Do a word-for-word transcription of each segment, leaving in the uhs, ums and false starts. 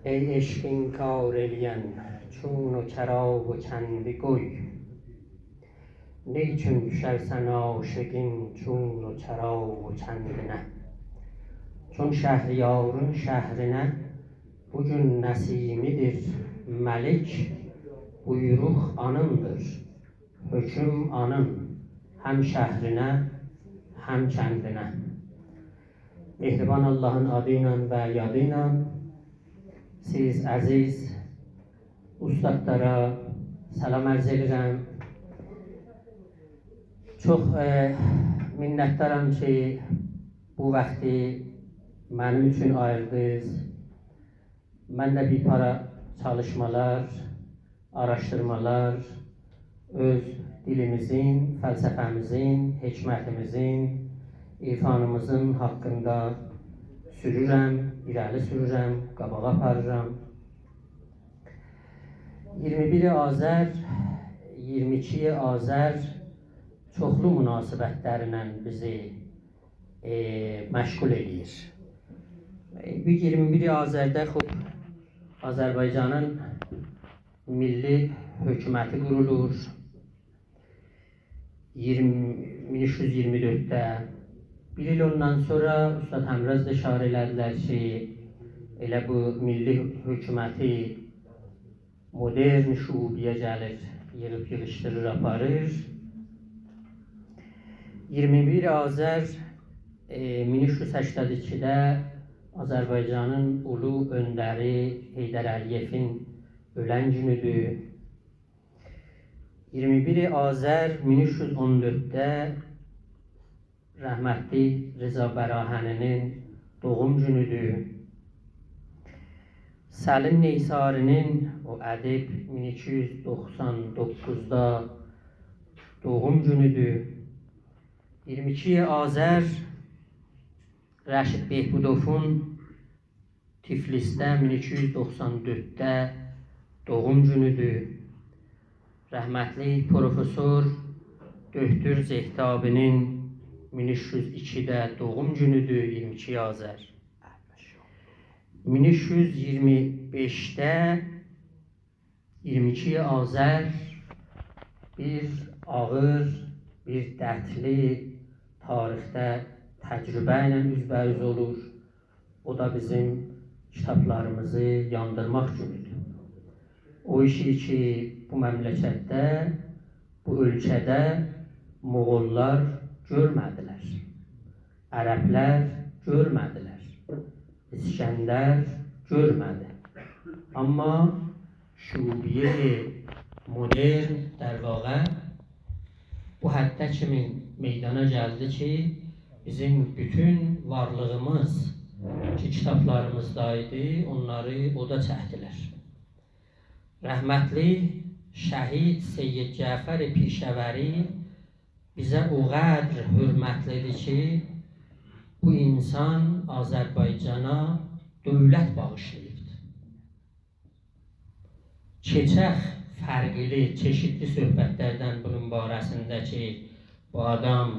ای عشقین کار ائله‌ین، چون و چرا و چندی قوی. نئیچون دوشرسن عاشقین چون و چرا و چندینه؟ چون شهریارین شهرینه بو گون نسیمی‌دیر ملک، بویروق آنین‌دیر، حکم آنین، هم شهرینه، هم کندینه. مهربان آللاهین آدی ایله و یادی ایله سیز عزیز اوستادلارا سلام عرض ائدیرم. چوخ، ائ، منتدارام کی، بو واختی منیم اوچون آییردینیز. من ده بیر پارا چالیشمالار، آراشدیرمالار اؤز دیلیمیزین، فلسفه‌میزین، حکمتیمیزین، عرفانیمیزین حاقیندا سورورم، ایره‌لی سورورم، قاباغا آپاریرام. ایگیرمی بیر آذر، ایگیرمی ایکی آذر چوخلو مناسبتلرله بیزی ائ، مشغول ائله‌ییر. ائ، بو ایگیرمی بیر آذرده، خوب، آذربایجانین میللی حکومتی قورولور. ایگیرمی، مین اوچ یوز ایگیرمی دؤردده. بیر ایل اوندان سونرا اوستاد همراز دا اشاره ائله‌دیلر کی، ائله بو میللی حکومتی مدرن شعوبیه گلیر، ییغیب ییغیشدیریر، آپاریر. ایگیرمی بیر آذر، ائ، مین اوچ یوز سکسن ایکیده آذربایجانین اولو اؤندری حیدر علی‌یئوین اؤلن گونودور. ایگیرمی بیر آذر مین اوچ یوز اون دؤردده رحمتلی رضا براهنی‌نین دوغوم گونودور. سلیم نیساری‌نین، او ادیب، مین ایکی یوز دوخسان دوققوزدا دوغوم گونودور. ایگیرمی ایکی آذر رشید بهبودوفون تیفلیسده مین ایکی یوز دوخسان دؤردده دوغوم گونودور. رحمتلی پروفسور دکتر زهتابی‌نین مین اوچ یوز ایکیده دوغوم گونودور، ایگیرمی ایکی آذر. مین اوچ یوز ایگیرمی بئشده ایگیرمی ایکی آذر بیر آغیر، بیر دردلی تاریخده تجربه ایله اوزبه‌اوز اولور. او دا بیزیم کیتابلاریمیزی یاندیرماق گونودور. او ایشی کی، بو مملکتده، بو اؤلکه‌ده مغوللار گؤرمه‌دیلر. عربلر گؤرمه‌دیلر. اسکندر گؤرمه‌دی. آمما شعوبیه مدرن، در واقع، بو حده کیمی میدانا گلدی کی، بیزیم بوتون وارلیغیمیز کی، کیتابلاریمیزدا ایدی، اونلاری اودا چکدیلر. رحمتلی شهید سید جعفر پیشه‌وری بیزه او قدر حؤرمتلی‌دیر کی، بو اینسان آذربایجانا دؤولت باغیشلاییبدیر. کئچک فرقلی، چئشیتلی صحبتلردن بونون باره‌سینده کی، بو آدام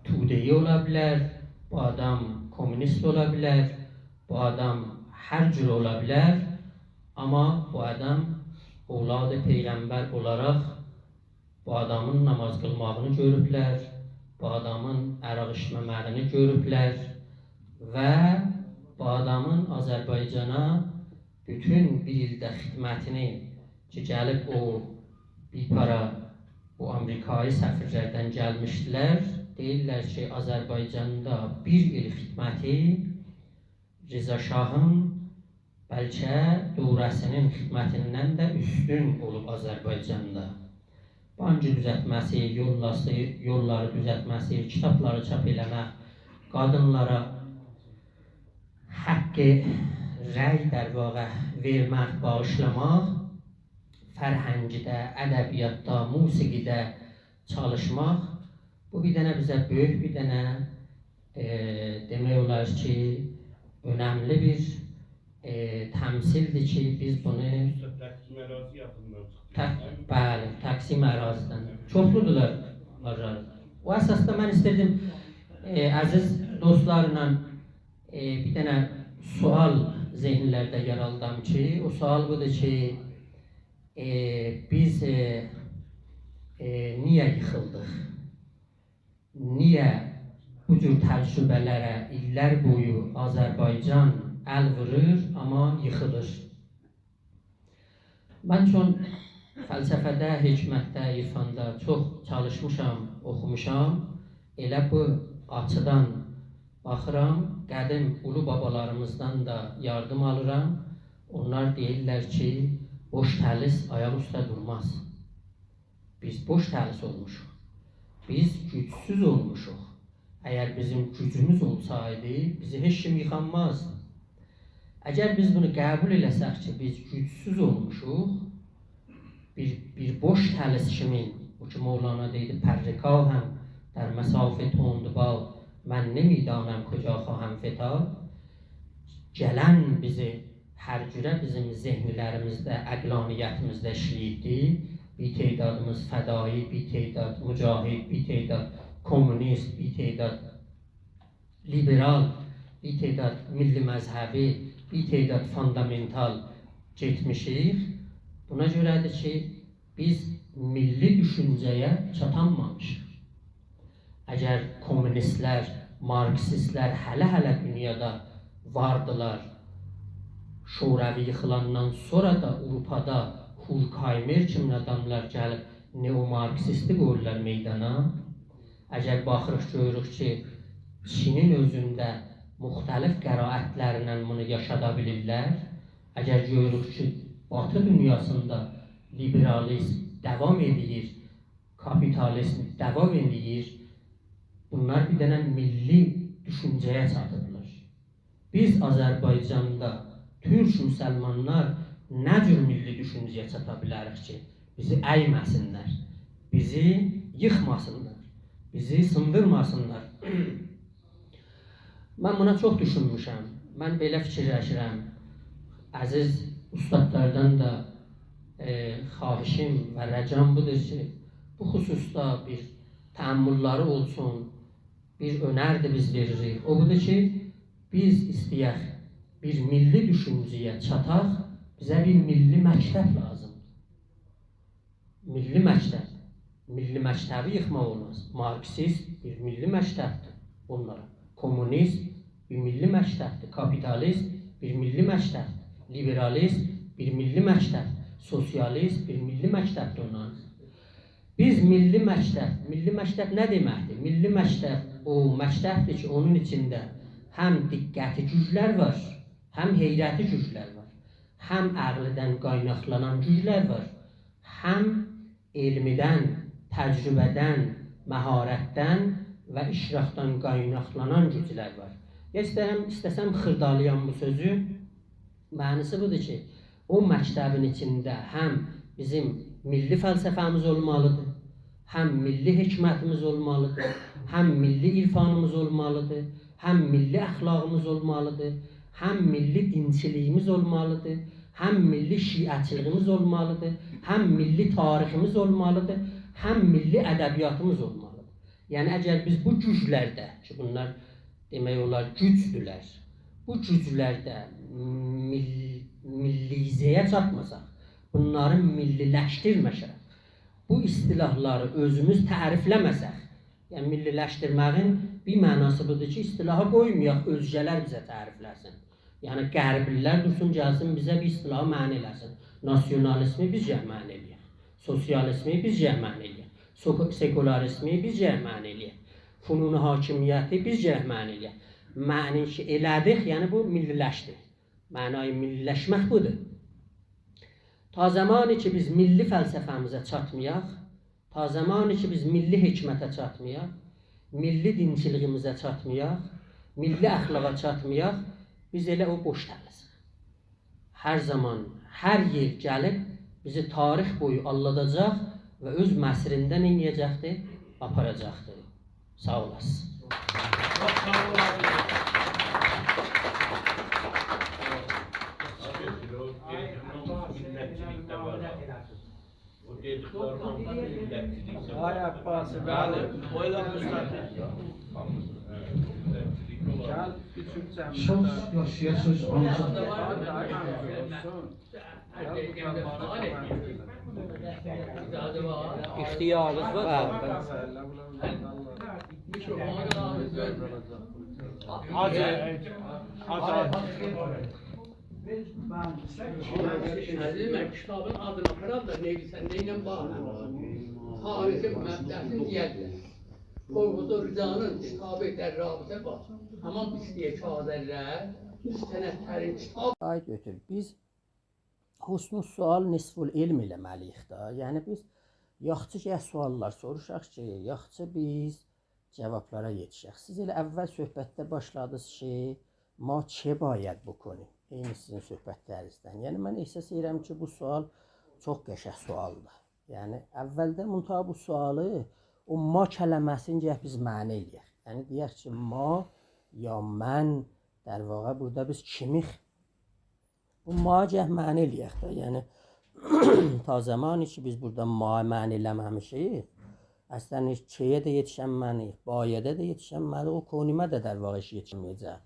توده‌ای اولا بیلر، بو آدام کمونیست اولا بیلر، بو آدام هر جور اولا بیلر، آمما بو آدام اولاد پیغمبر اولاراق بو آدامین ناماز قیلماغینی گؤروبلر، بو آدامین عرق ایچمه‌مه‌یینی گؤروبلر و بو آدامین آذربایجانا بوتون بیر ایلده خدمتینی کی، گلیب او بیر پارا بو آمریکایی سفیرلردن گلمیشدیلر، دئییرلر کی، آذربایجاندا بیر ایل خدمتی رضا شاهین بلکه دوره‌سی‌نین خدمتیندن ده اوستون اولوب آذربایجاندا. بانکی دوزلتمه‌سی، یوللاسی، یوللاری دوزلتمه‌سی، کیتابلاری چاپ ائله‌مک، قادینلارا حق رأی، در واقع، وئرمک، باغیشلاماق، فرهنگده، ادبیاتدا، موسیقی‌ده چالیشماق، بو بیر دنه بیزه بؤیوک بیر دنه، ائ، دئمک اولار کی، اؤنملی بیر، ائ، تمثیل‌دیر کی، بیز بونو... اوستاد، تقسیم اراضی یادیمدان چیخدی. تق-، بلی، تقسیم اراضی‌دن. چوخلودولار، وار. او اساسدا من ایسته‌دیم، ائ، عزیز دوستلارلا، ائ، بیر دنه سؤال ذهنلرده یارالدام کی، او سؤال بودور کی، ائ، بیز، ائ، ائ، نییه ییخیلدیق؟ نییه بو جور تجربه‌لره ایللر بویو آذربایجان ال وورور، آمما ییخیلیر؟ من چون فلسفه‌ده، حکمتده، عرفاندا چوخ چالیشمیشام، اوخوموشام، ائله بو آچیدان باخیرام، قدیم اولو بابالاریمیزدان دا یاردیم آلیرام. اونلار دئییرلر کی، بوش تلیس آیاق اوسته دورماز. بیز بوش تلیس اولموشوق. بیز گوجسوز اولموشوق. اگر بیزیم گوجوموز اولسایدی، بیزی هئچ کیم ییخانمازدی. اگر بیز بونو قبول ائله‌سک کی، بیز گوجسوز اولموشوق، بیر، بیر بوش تلیس کیمین، او کی مولانا دئییردی: «پر کاهم در مصاف تندباد، من نمی‌دانم کجا خواهم فتاد.» گلن بیزی هر جوره بیزیم ذهنلریمیزده، عقلانیتیمیزده ایشله‌ییبدی. بیر تعدادیمیز فدایی، بیر تعداد مجاهد، بیر تعداد کمونیست، بیر تعداد لیبرال، بیر تعداد میللی مذهبی، بیر تعداد فوندامنتال گئتمیشیک. بونا گؤره‌دیر کی، بیز میللی دوشونجه‌یه چاتانمامیشیق. اگر کمونیستلر، مارکسیستلر هله-هله دونیادا واردیلار، شوروی ییخیلاندان سونرا دا آوروپادا هورکهایمر کیمین آداملار گلیب نئومارکسیستی قویورلار میدانا. اگر باخیریق، گؤروروک کی، چینین اؤزونده مختلف قرائتلرله بونو یاشادا بیلیرلر، اگر گؤروروک کی، باتی دونیاسیندا لیبرالیزم داوام ائله‌ییر، کاپیتالیزم داوام ائله‌ییر، بونلار بیر دنه میللی دوشونجه‌یه چاتیبلار. بیز آذربایجاندا تورک مسلمانلار نه جور میللی دوشونجه‌یه چاتا بیلریک کی، بیزی ایمه‌سینلر، بیزی ییخماسینلار، بیزی سیندیرماسینلار؟ من بونا چوخ دوشونموشم. من بئله فیکیرلشیرم. عزیز اوستادلاردان دا، ائ، خواهشیم و رجام بودور کی، بو خصوصدا بیر تأمل‌لری اولسون، بیر اؤنری ده بیز وئریریک. او بودور کی، بیز ایسته‌یک بیر میللی دوشونجه‌یه چاتاق، بیزه بیر میللی مکتب لازیمدیر. میللی مکتب. میللی مکتبی ییخماق اولماز. مارکسیست بیر میللی مکتبدیر اونلارا. کمونیست بیر میللی مکتبدیر. کاپیتالیست بیر میللی مکتبدیر. لیبرالیست بیر میللی مکتبدیر. سوسیالیست بیر میللی مکتبدیر اونلارین. بیز میللی مکتب، میللی مکتب نه دئمکدیر؟ میللی مکتب او مکتبدیر کی، اونون ایچینده هم دقتی گوجلر وار، هم حیرتی گوجلر وار، هم عقلیدن قایناقلانان گوجلر وار، هم علمیدن، تجربه‌دن، مهارتدن و اشراقدان قایناقلانان گوجلر وار. ایسته‌ییرم، ایسته‌سم خیردالایام بو سؤزو. معنی‌سی بودور کی، او مکتبین ایچینده هم بیزیم میللی فلسفه‌میز اولمالیدیر، هم میللی حکمتیمیز اولمالیدیر، هم میللی عرفانیمیز اولمالیدیر، هم میللی اخلاقیمیز اولمالیدیر، هم میللی دینچیلیگیمیز اولمالیدیر، هم میللی شیعه‌چیلیگیمیز اولمالیدیر، هم میللی تاریخیمیز اولمالیدیر، هم میللی ادبیاتیمیز اولمالیدیر. یعنی، اگر بیز بو گوجلرده، کی، بونلار دئمک اولار گوجدولر، بو گوجلرده میل-، میللیزه‌یه چاتماساق، بونلاری میللی‌لشدیرمه‌سک، بو اصطلاحلاری اؤزوموز تعریفله‌مه‌سک، یعنی میللی‌لشدیرمه‌یین بیر معناسی بودور کی، اصطلاحی قویمایاق، اؤزگه‌لر بیزه تعریفله‌سین. یعنی غربلی‌لر دورسون، گلسین بیزه بیر اصطلاحی معنی ائله‌سین. ناسیونالیزمی بیز گرک معنی ائله‌یک. سوسیالیزمی بیز گرک معنی ائله‌یک. سوکو-، سکولاریزمی بیز گرک معنی ائله‌یک. فنون حاکمیتی بیز گرک معنی ائله‌یک. معنی کی ائله‌دیک، یعنی بو میللی‌لشدی. معنای میللی‌لشمک بودور. تا زمانی کی بیز میللی فلسفه‌میزه چاتمایاق، تا زمانی کی بیز میللی حکمته چاتمایاق، میللی دینچیلیگیمیزه چاتمایاق، میللی اخلاقا چاتمایاق، بیز ائله او بوش تلیسیک. هر زامان، هر یئر گلیب بیزی تاریخ بویو آللاداجاق و اؤز مسیرینده نئینیه‌جکدیر؟ آپاراجاقدیر. ساغ اولاسین. آی عباسی، بلی. قوی لا مستقیم. گل، بیر شخص یاشایاسینیز، آنجاق اختیاریز وار. بلی. حاجی، حاجی. عزیزیم، من کیتابین آدینی آپارام دا، نویسنده ایله باغلی. تاریخین مبدأسینی دئیه‌جم. قورقوزو رضانین کیتابی در رابطه وار. همان بیست یک آذرده مستندترین کیتاب. آی دؤتور، بیز حسن السؤال نصف العلم ائله‌مه‌لی‌ییک دا. یعنی بیز یاخشی گرک سؤاللار سوروشاق کی، یاخشی بیز جوابلارا یئتیشک. سیز ائله اول صحبتده باشلادینیز کی، ما چه باید بکنیم؟ عینی سیزین صحبتلرینیزدن. یعنی من احساس ائدیرم کی، بو سؤال چوخ قشنگ سؤالدیر. یعنی اولده منتها بو سؤالی، او ما کلمه‌سینی گرک بیز معنی ائله‌یک. یعنی دئیک کی، ما یا من، در واقع بورادا بیز کیمیک؟ بو ما گرک معنی ائله‌یک ده. یعنی تا زمانی کی، بیز بورادا ما معنی ائله‌مه‌میشیک، اصلا هئچ چه‌یه ده یئتیشنمه‌لی‌ییک، بایده ده یئتیشنمه‌لی‌ییک، او کنیمه ده در واقع هئچ یئتیشمه‌یه‌جک.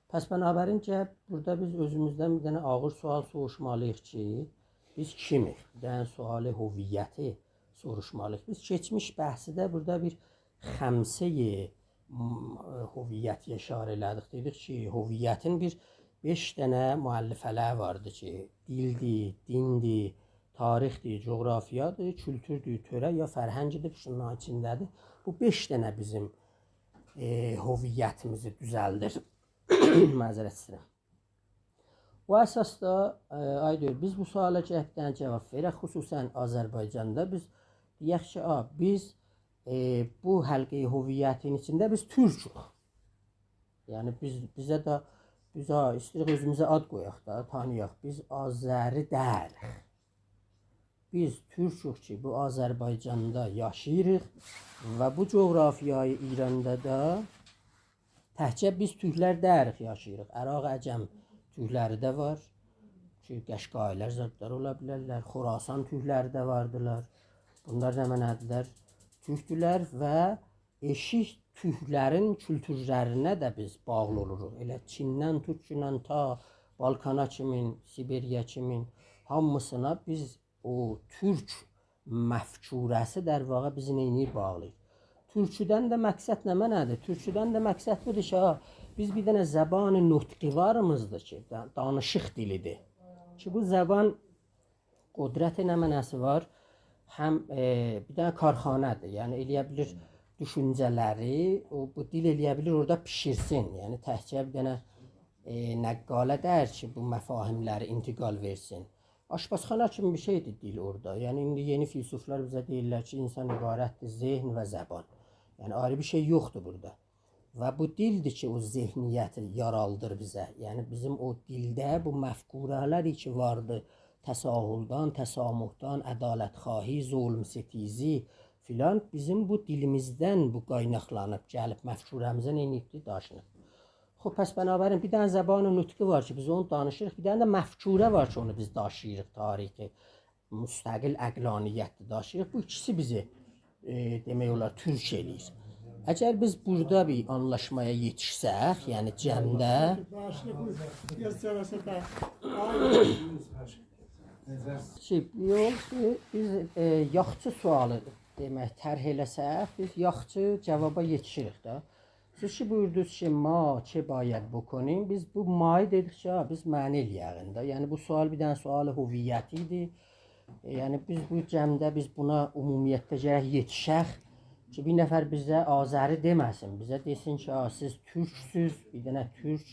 پس بنابراین گرک بورادا بیز اؤزوموزدن بیر دنه آغیر سؤال سوروشمالی‌ییق کی، بیز کیمیک؟ بیر دنه سؤال هویتی سوروشمالی‌ییق. بیز کئچمیش بحثده بورادا بیر خمسه‌ی، م، هویتی اشاره ائله‌دیک. دئدیک کی، هویتین بیر بئش دنه مؤلفه‌لری واردی کی، دیلدیر، دیندیر، تاریخدیر، جغرافیادیر، کولتوردور، تؤره یا فرهنگدیر. بونلارین ایچینده‌دیر. بو بئش دنه بیزیم، ائ، هویتیمیزی دوزلدیر. معذرت ایسته‌ییرم. او اساسدا، ائ، آی دؤتور، بیز بو سؤالا گرک بیر دنه جواب وئرک. خصوصا آذربایجاندا بیز دئیک کی، آ، بیز، ائ، بو حلقه‌ی هویتین ایچینده بیز تورکوک. یعنی بیز، بیزه ده، بیز، آ، ایسته‌ییریک اؤزوموزه آد قویاق دا، تانییاق. بیز آذری دئییلیک. بیز تورکوک کی، بو آذربایجاندا یاشاییریق و بو جغرافیای ایراندا دا تکجه بیز تورکلر دئییلیک یاشاییریق. عراق، عجم تورکلری ده وار کی، قشقایی‌لر زادلار اولا بیلرلر. خراسان تورکلری ده واردیلار. بونلار نمنه‌دیرلر؟ تورکدولر و ائشیک تورکلرین کولتورلرینه ده بیز باغلی اولوروق. ائله چیندن توت کی، تا بالکانا کیمین، سیبریه کیمین، هامیسینا بیز او تورک مفکوره‌سی، در واقع، بیزی نئینیر؟ باغلاییر. تورکودن ده مقصد نمنه‌دیر؟ تورکودن ده مقصد بودور کی، ها، بیز بیر دنه زبان نطقی واریمیزدیر کی، دا-، دانیشیق دیلیدیر. کی، بو زبان قدرت نمنه‌سی وار، هم، ائ، بیر دنه کارخانادیر. یعنی ائلیه بیلیر دوشونجه‌لری، او، بو دیل ائلیه بیلیر اورادا بیشیرسین. یعنی تکجه بیر دنه، ائ، نقاله دئییر کی، بو مفاهیملری انتقال وئرسین. آشپزخانا کیمی بیر شئیدیر دیل اورادا. یعنی ایندی یئنی فیلسوفلار بیزه دئییرلر کی، انسان عبارتدیر ذهن و زبان. یعنی آیری بیر شئی یوخدور بورادا. و بو دیلدیر کی، او ذهنیتی یارالدیر بیزه. یعنی بیزیم او دیلده بو مفکوره‌لر کی واردی، تساهلدن، تسامحدن، عدالت‌خواهی، ظلم‌ستیزی فلان، بیزیم بو دیلیمیزدن بو قایناقلانیب گلیب مفکوره‌میزه نئینیبدی؟ داشینیب. خوب، پس بنابراین بیر دنه زبان نطقی وار کی، بیز اونو دانیشیریق، بیر دنه ده مفکوره وار کی، اونو بیز داشیییریق، تاریخی مستقل عقلانیتده داشیییریق. بو ایکیسی بیزی، ائ، دئمک اولار، تورک ائله‌ییر. اگر بیز بورادا بیر آنلاشمایا یئتیشسک، یعنی جمعده، باغیشلایین، بویورون. بیر آز جلسه ده. شئی، یوخ، بیز، ائ، یاخشی سؤالی، دئمک، طرح ائله‌سک، بیز یاخشی جوابا یئتیشیریک ده. سیز کی بویوردونوز کی، ما چه باید بکنیم، بیز بو مایی دئدیک کی، ها، بیز معنی ائلیه‌ک ده. یعنی بو سؤال بیر دنه سؤال هویتی ایدی. ائ، یعنی بیز بو جمعده، بیز بونا عمومیتده گرک یئتیشک کی، بیر نفر بیزه آذری دئمه‌سین، بیزه دئسین کی، ها، سیز تورکسوز، بیر دنه تورک،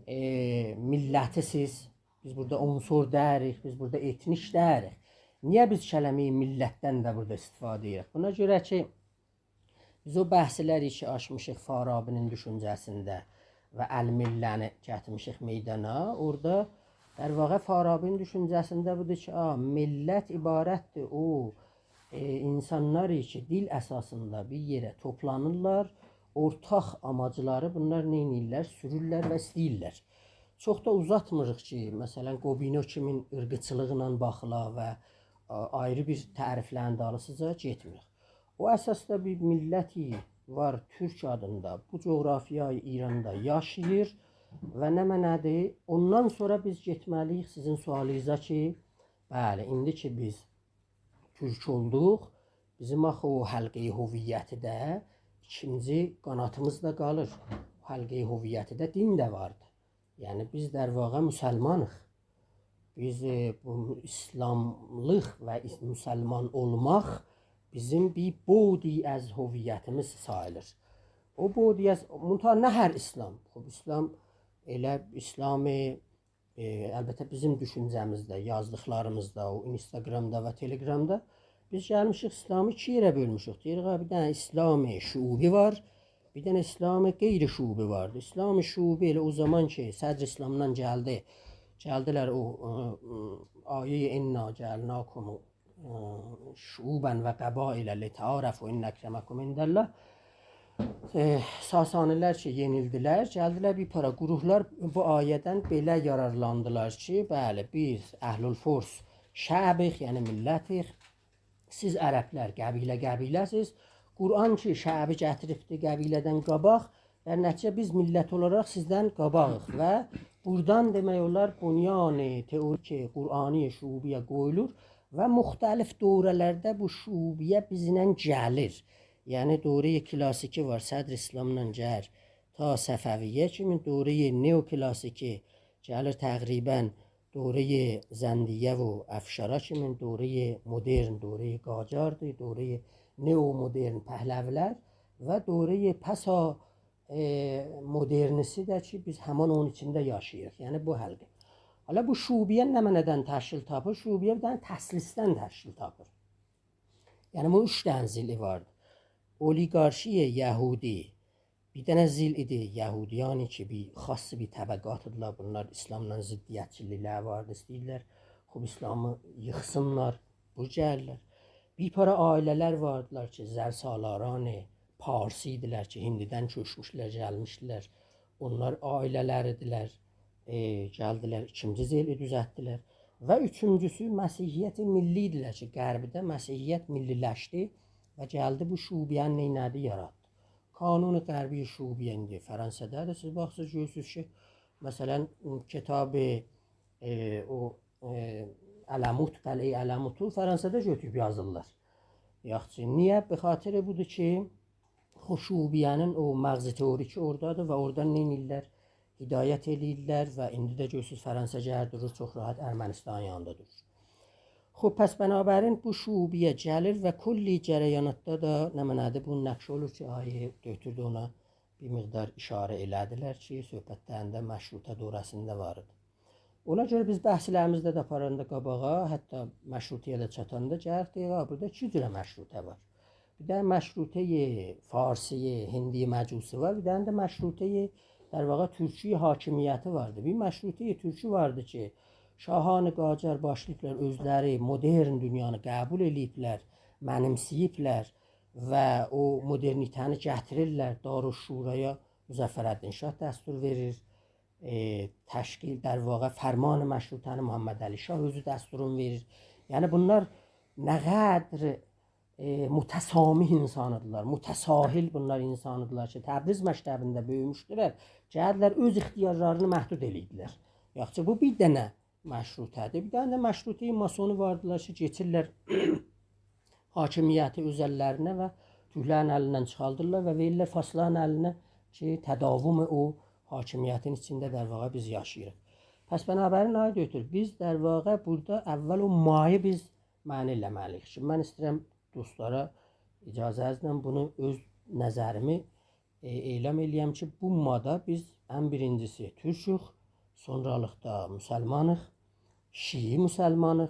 ائ، میللتی‌سیز. بیز بورادا عنصر دئییریک، بیز بورادا ائتنیک دئییریک. نییه بیز کلمه‌ی میللتدن ده بورادا استفاده ائدیریک؟ بونا گؤره کی، بیز او بحثلری کی آچمیشیق فارابی‌نین دوشونجه‌سینده و الملّه‌نی گتیرمیشیک میدانا. اورادا، در واقع، فارابی‌نین دوشونجه‌سینده بودور کی، آ، میللت عبارتدیر او، ائ، اینسانلار کی، دیل اساسیندا بیر یئره توپلانیرلار، اورتاق آماجلاری بونلار نئینیرلر؟ سورورلر و ایسته‌ییرلر. چوخ دا اوزاتمیریق کی، مثلا، گوبینو کیمین عیرقچیلیغینا باخیلا و، آ، آیری بیر تعریفلرین دالیسیجا گئتمیریک. او اساسدا بیر میللتی وار تورک آدیندا، بو جغرافیای ایراندا یاشاییر و نمنه‌دیر؟ اوندان سونرا بیز گئتمه‌لی‌ییک سیزین سؤالینیزه کی، بلی، ایندی کی بیز تورک اولدوق، بیزیم آخی او حلقه‌ی هویتی‌ده ایکینجی قاناتیمیز دا قالیر. او حلقه‌ی هویتی‌ده دین ده واردی. یعنی بیز، در واقع، مسلمانیق. بیز، ائ، بو ایسلاملیق و ایس-، مسلمان اولماق بیزیم بیر بعدی از هویتیمیز ساییلیر. او بعدی از، منتها نه هر ایسلام. خوب، ایسلام ائله ایسلام، ائ، البته بیزیم دوشونجه‌میزده، یازدیقلاریمیزدا، او اینستاگرامدا و تلگرامدا بیز گلمیشیک ایسلامی ایکی یئره بؤلموشوک. دئییریک، «آ، بیر دنه ایسلام شعوبی وار، بیر دنه ایسلام غیر شعوبی واردی.» ایسلام شعوبی ائله او زامان کی صدر اسلامدان گلدی، گلدیلر او، ائ، ائ، آیه‌ی «انا جعلناکم، ائ، شعوبا و قبائل لتعارفوا ان اکرمکم عند الله». ائ، ساسانی‌لر کی یئنیلدیلر، گلدیلر بیر پارا گروهلار بو آیه‌دن بئله یارارلاندیلار کی، بلی، بیز اهل الفرس شعبیک، یعنی میللتیک، سیز عربلر قبیله قبیله‌سیز. قرآن کی شعبی گتیریبدی قبیله‌دن قاباق، در نتیجه بیز میللت اولاراق سیزدن قاباغیق و بورادان دئمک اولار بنیان تئوریک قرآنی شعوبیه قویولور و مختلف دوره‌لرده بو شعوبیه بیزله گلیر. یعنی دوره‌ی کلاسیکی وار، صدر اسلامدان گلیر تا صفویه کیمی، دوره‌ی نئوکلاسیکی گلیر تقریباً دوره‌ی زندیه و افشارا کیمی، دوره‌ی مدرن، دوره‌ی قاجاردیر، دوره‌ی نئومدرن، پهلوی‌لر و دوره‌ی پسا، ائ، مدرنیسی ده کی بیز همان اونون ایچینده یاشاییریق. یعنی بو حلقه. حالا بو شعوبیه نمنه‌دن تشکیل تاپیر؟ شعوبیه بیر دنه تثلیثدن تشکیل تاپیر. یعنی بو اوچ دنه ضلعی واردی. اولیگارشی یهودی، بیر دنه ضلعیدی یهودیانی کی بیر خاص بیر طبقاتیدیلار. بونلار ایسلاملا ضدیتچیلیکلری واردی، ایسته‌ییرلر، خوب، ایسلامی ییخسینلار، بو گلیرلر. بیر پارا عائله‌لر واردیلار کی زرسالاران پارسی ایدیلر کی هندیدن کؤچموشلر، گلمیشدیلر. اونلار عائله‌لریدیلر. ائ، گلدیلر، ایکینجی ضلعی دوزلتدیلر. و اوچونجوسو مسیحیت ملی ایدیلر کی غربده مسیحیت ملی‌لشدی و گلدی بو شعوبیه‌نی نئینه‌دی، یاراتدی. کانون غربی شعوبیه ایندی فرانسادادیر. سیز باخیرسینیز، گؤرورسونوز کی، مثلاً، کتاب، ائ، او، ائ، الموت، قلعه‌ی الموتو فرانسادا گؤتوروب یازیرلار. یاخشی، نییه؟ به خاطر بودور کی خوب، شعوبیه‌نین او مغز تئوریکی اورادادیر و اورادان نئینیرلر؟ هدایت ائله‌ییرلر و ایندی ده گؤرورسونوز فرانسا گلیر دورور، چوخ راحت ارمنستانین یانیندا دورور. خوب، پس بنابراین بو شعوبیه گلیر و کلی جریاناتدا دا نمنه‌دیر بونون نقشی اولور کی آقای دکتر ده اونا بیر مقدار اشاره ائله‌دیلر کی صحبتلرینده مشروطه دوره‌سینده وار ایدی. اونا گؤره بیز بحثلریمیزده ده آپاراندا قاباغا، حتی مشروطه‌یه ده چاتاندا گرک دئیک، ها، بورادا ایکی جوره مشروطه وار. بیر دنه مشروطه‌ی فارسی، هندی مجوسی وار، بیر دنه ده مشروطه‌ی، در واقع، تورکی حاکمیتی واردی. بیر مشروطه‌ی تورکی واردی کی شاهان قاجار باشلاییبلار اؤزلری مدرن دونیانی قبول ائله‌ییبلر، منیمسه‌ییبلر و او مدرنیته‌نی گتیریرلر دارالشورایا، مظفرالدین شاه دستور وئریر، ائ، تشکیل، در واقع، فرمان مشروطه‌نی محمدعلی شاه اؤزو دستورون وئریر. یعنی بونلار نه قدر، ائ، متسامح اینسان ایدیلر، متساهل بونلار اینسان ایدیلر کی تبریز مکتبینده بؤیوموشدولر، گلیردیلر اؤز اختیارلارینی محدود ائله‌ییردیلر. یاخشی، بو بیر دنه مشروطه‌دیر. بیر دنه ده مشروطه‌ی ماسونی واردیلار کی کئچیرلر حاکمیتی اؤز اللرینه و تورکلرین الیندن چیخاردیرلار و وئریرلر فارسلارین الینه کی تداوم او حاکمیتین ایچینده، در واقع، بیز یاشاییریق. پس بنابراین، آقای دکتر، بیز، در واقع، بورادا اول او مایی بیز معنی ائله‌مه‌لی‌ییک کی، من ایسته‌ییرم دوستلارا اجازه‌نیزله بونو، اؤز نظریمی، ائ، اعلام ائله‌یم کی بو مادا بیز ان بیرینجیسی تورکوک، سونرالیقدا مسلمانیق، شیعی مسلمانیق.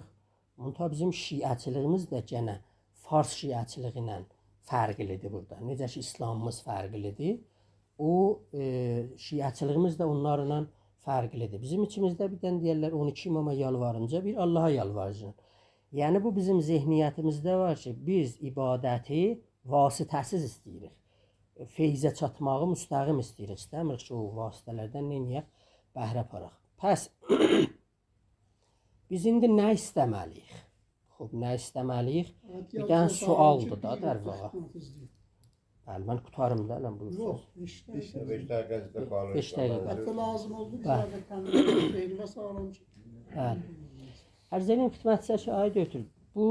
منتها بیزیم شیعه‌چیلیگیمیز ده گئنه فارس شیعه‌چیلیگی ایله فرقلی‌دیر بورادا. نئجه کی ایسلامیمیز فرقلی‌دیر، او، ائ، شیعه‌چیلیگیمیز ده اونلارلا فرقلی‌دیر. بیزیم ایچیمیزده بیر دنه دئیرلر، اون ایکی اماما یالوارینجا بیر آللاها یالوارجین. یعنی بو بیزیم ذهنیتیمیزده وار کی بیز عبادتی واسطه‌سیز ایسته‌ییریک. فیضه چاتماغی مستقیم ایسته‌ییریک. ایسته‌میریک کی او واسطه‌لردن نئینیه‌ک؟ بهره آپاراق. پس بیز ایندی نه ایسته‌مه‌لی‌ییک؟ خوب، نه ایسته‌مه‌لی‌ییک؟ بیر دنه سؤالدیر دا، در واقع. بلی، من قوتاریم دا، الان بویورسونوز. یوخ، ایشته. ایشته. بئش دقیقه ده قالیر. بئش دقیقه. حتی لازیم اولدو، بیز، بلی، ده کندیمیزی شئیینه ساغلام کی. بلی. عرض ائدیم خدمتینیزه کی، آقای دکتر، بو،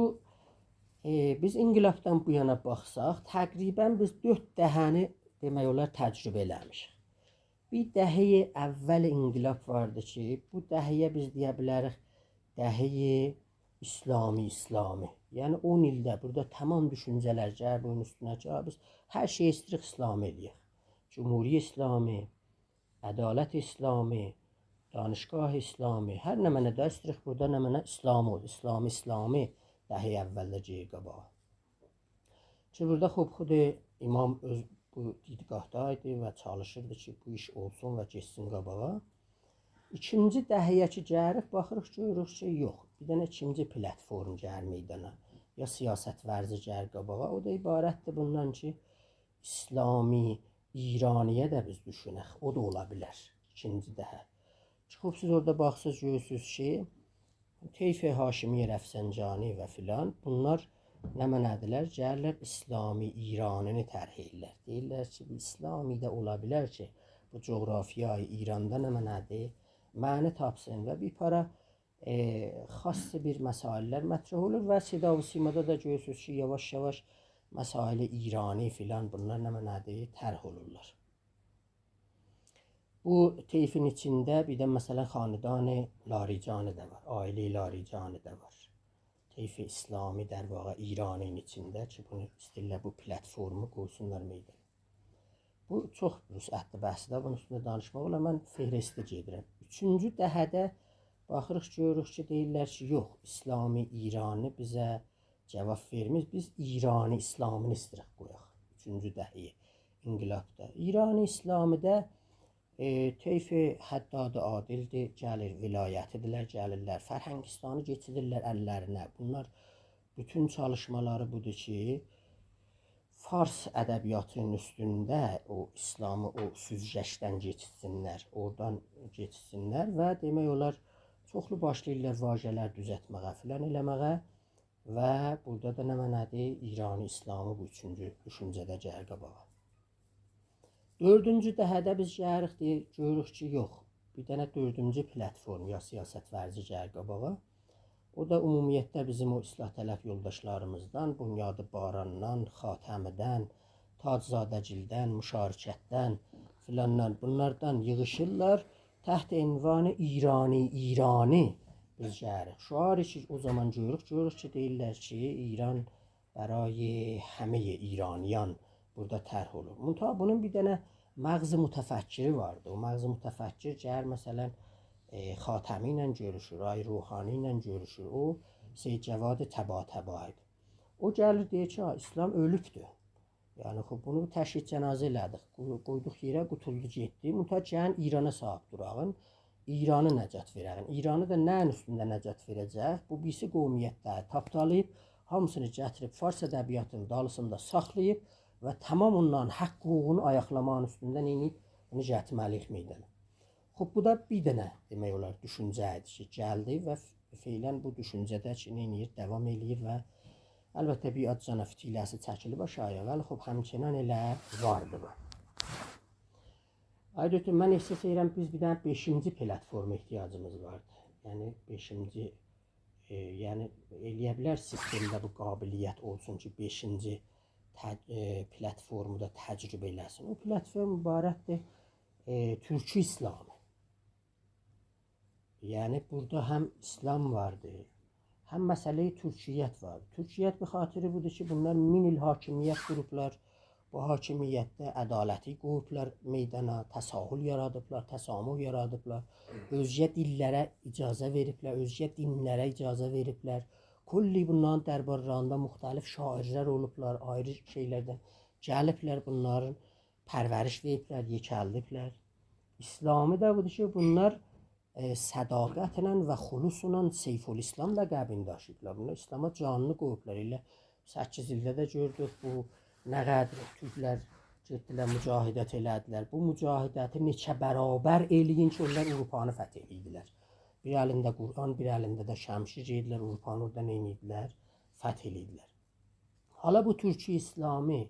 ائ، بیز انقلابدان بو یانا باخساق، تقریباً بیز دؤرد دهه‌نی، دئمک اولار، تجربه ائله‌میشیک. بیر دهه‌ی اول انقلاب واردی کی، بو دهه‌یه بیز دئیه بیلریک دهه‌ی اسلامی، اسلامی. یعنی اون ایلده بورادا تمام دوشونجه‌لر گلیر بونون اوستونه کی، بیز هر شئیی ایسته‌ییریک اسلامی ائله‌یک. جمهوری اسلامی، عدالت اسلامی، دانشگاه اسلامی، هر نمنه ده ایسته‌ییریک بورادا نمنه اسلامی اولسون، اسلامی، اسلامی دهه‌ی اولده گئدیر قاباغا. کی، بورادا خوب، خود امام اؤز بو دیدگاهدا ایدی و چالیشیردی کی، بو ایش اولسون و گئتسین قاباغا. ایکینجی دهه‌یه کی گلیریک، باخیریق، گؤروروک کی، یوخ، بیر دنه ایکینجی پلتفرم گلیر میدانا. یا سیاست‌ورزی گلیر قاباغا. او دا عبارتدیر بوندان کی، اسلامی ایرانی‌یه ده بیز دوشونک. او دا اولا بیلر. ایکینجی دهه. کی، خوب، سیز اورادا باخساز، گؤرورسونوز کی، طیف هاشمی رفسنجانی و فلان، بونلار نمنه‌دیرلر؟ گلیرلر اسلامی ایرانی‌نی طرح ائدیرلر. دئییرلر کی، بو اسلامی ده اولا بیلر کی، بو جغرافیای ایراندا نمنه‌دیر؟ معنی تاپسین و بیر پارا، ائ، خاص بیر مسائل‌لر مطرح اولور و صدا و سیمادا دا گؤرورسونوز کی، یاواش-یاواش مسائل ایرانی فلان بونلار نمنه‌دیر؟ طرح اولورلار. بو طیفین ایچینده بیر ده، مثلاً، خاندان لاریجانی ده وار، عائله‌ی لاریجانی ده وار. طیف اسلامی، در واقع، ایرانین ایچینده کی، بونو ایسته‌ییرلر، بو پلتفرمو قویسونلار میدانا. بو چوخ وسعتلی بحثدیر، بونون اوستونده دانیشماق اولار. من فهرستی گئدیرم. اوچونجو دهه‌ده باخیریق، گؤروروک کی، دئییرلر کی، یوخ، اسلامی ایرانی بیزه جاواب وئرمیر. بیز ایرانی اسلامینی ایسته‌ییریک قویاق. اوچونجو دهه‌ی انقلابدا. ایرانی اسلامی‌ده، ائ، طیف حداد عادل‌دیر، گلیر، ولایتی‌دیرلر، گلیرلر. فرهنگستانی کئچیریرلر اللرینه. بونلار بوتون چالیشمالاری بودور کی، فارس ادبیاتینین اوستونده او اسلامی، او سوزگچدن کئچیرسینلر، اورادان کئچیرسینلر و دئمک اولار، چوخلو باشلاییرلار واژه‌لر دوزلتمه‌یه، فلان ائله‌مه‌یه. و بورادا دا نمنه‌دیر؟ ایرانی اسلامی بو اوچونجو دوشونجه‌ده گلیر قاباغا. دؤردونجو دهه‌ده بیز گلیریک، دئییر، گؤروروک کی، یوخ، بیر دنه دؤردونجو پلتفرم یا سیاست‌ورزی گلیر قاباغا. او دا عمومیتله بیزیم او اصلاح‌طلب یولداشلاریمیزدان، بنیاد باراندان، خاتمی‌دن، تاج‌زاده‌گیلدن، مشارکتدن، فلاندان، بونلاردان ییغیشیرلار. تحت عنوان ایرانی، ایرانی بیز گلیریک. شعاری کی، او زامان گؤروروک، گؤروروک کی، دئییرلر کی، ایران برای همه‌ی ایرانیان بورادا طرح اولور. منتها بونون بیر دنه مغز متفکری واردی. او مغز متفکر گلیر، مثلاً، ائ، خاتمی ایله گؤروشور، آقای روحانی ایله گؤروشور. او سید جواد طباطبایی ایدی. او گلیر، دئییر کی، «ها، اسلام اؤلوبدور.» یعنی، خوب، بونو تشییع جنازه ائله‌دیک، قو-، قویدوق یئره، قوتولدو گئتدی. منتها گلین ایرانا صاحیب دوراغین، ایرانی نجات وئره‌غین. ایرانی دا نه‌یین اوستونده نجات وئره‌جک؟ بو بیریسی قومیت‌لری تاپدالاییب، هامیسینی گتیریب فارس ادبیاتینین دالیسیندا ساخلاییب و تمام اونلارین حق حقوقونو آیاقلاماغین اوستونده نئینیییب؟ بونو گتیرمه‌لی‌ییک میدانا. خوب، بو دا بیر دنه، دئمک اولار، دوشونجه ایدی کی، گلدی و ف-، فعلاً بو دوشونجه‌ده کی، نئینیییر؟ داوام ائله‌ییر و البته بیر آز جانا فیتیله‌سی چکیلیب آشاغییا، ولی خوب، همچنان ائله واردی بو. آقای دکتر، من احساس ائدیرم، بیز بیر دنه بئشینجی پلتفرما احتیاجیمیز واردی. یعنی، بئشینجی، ائ، یعنی، ائلیه بیلر سیستمده بو قابلیت اولسون کی، بئشینجی ت-، ائ، پلتفرمو دا تجربه ائله‌سین. او پلتفرم عبارتدیر، ائ، تورکی اسلامی. یعنی، بورادا هم اسلام واردی، هم مسئله‌ی تورکیت واردی. تورکیت به خاطر بودور کی، بونلار مین ایل حاکمیت قوروبلار، بو حاکمیتده عدالتی قویوبلار میدانا، تساهل یارادیبلار، تسامح یارادیبلار، اؤزگه دیللره اجازه وئریبلر، اؤزگه دینلره اجازه وئریبلر. کلی بونلارین دربارلاریندا مختلف شاعرلر اولوبلار، آیری شئیلردن گلیبلر، بونلارین پرورش وئریبلر، یئکلدیبلر. اسلامی ده بودور کی، بونلار، ائ، صداقتله و خلوصلا سیف‌الاسلام لقبینی داشیییبلار. بونلار اسلاما جانینی قویوبلار. ائله سککیز ایلده ده گؤردوک بو نه قدر تورکلر گئتدیلر، مجاهدت ائله‌دیلر. بو مجاهدتی نئچه برابر ائله‌یین کی، اونلار آوروپانی فتح ائله‌ییردیلر. بیر الینده قرآن، بیر الینده ده شمشیر، گئدیردیلر آوروپانی اورادا نه ائدیردیلر؟ فتح ائله‌ییردیلر. حالا بو تورکی اسلامی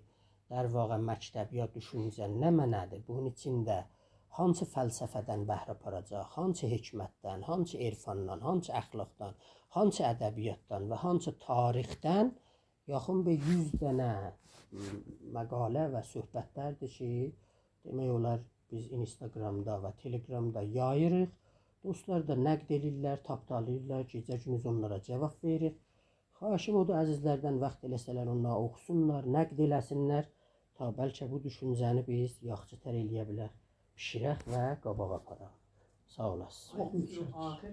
در واقع مکتب یا دوشونجه نمنه‌دیر؟ بونون ایچینده هانسی فلسفه‌دن بهره آپاراجاق، هانسی حکمتدن، هانسی عرفاندان، هانسی اخلاقدان، هانسی ادبیاتدان و هانسی تاریخدن یاخین بیر یوز دنه، م، مقاله و صحبتلردیر کی، دئمک اولار، بیز اینستاگرامدا و تلگرامدا یاییریق. دوستلار دا نقد ائله‌ییرلر، تاپدالاییرلار، گئجه گوندوز اونلارا جواب وئریریک. خواهشیم اودور، عزیزلردن واخت ائله‌سه‌لر، اونلاری اوخوسونلار، نقد ائله‌سینلر. تا بلکه بو دوشونجه‌نی بیز یاخشی‌تر ائله‌یه بیلک، بیشیرک و قاباغا آپاراق. ساغ اولاسین. چوخ متشکر.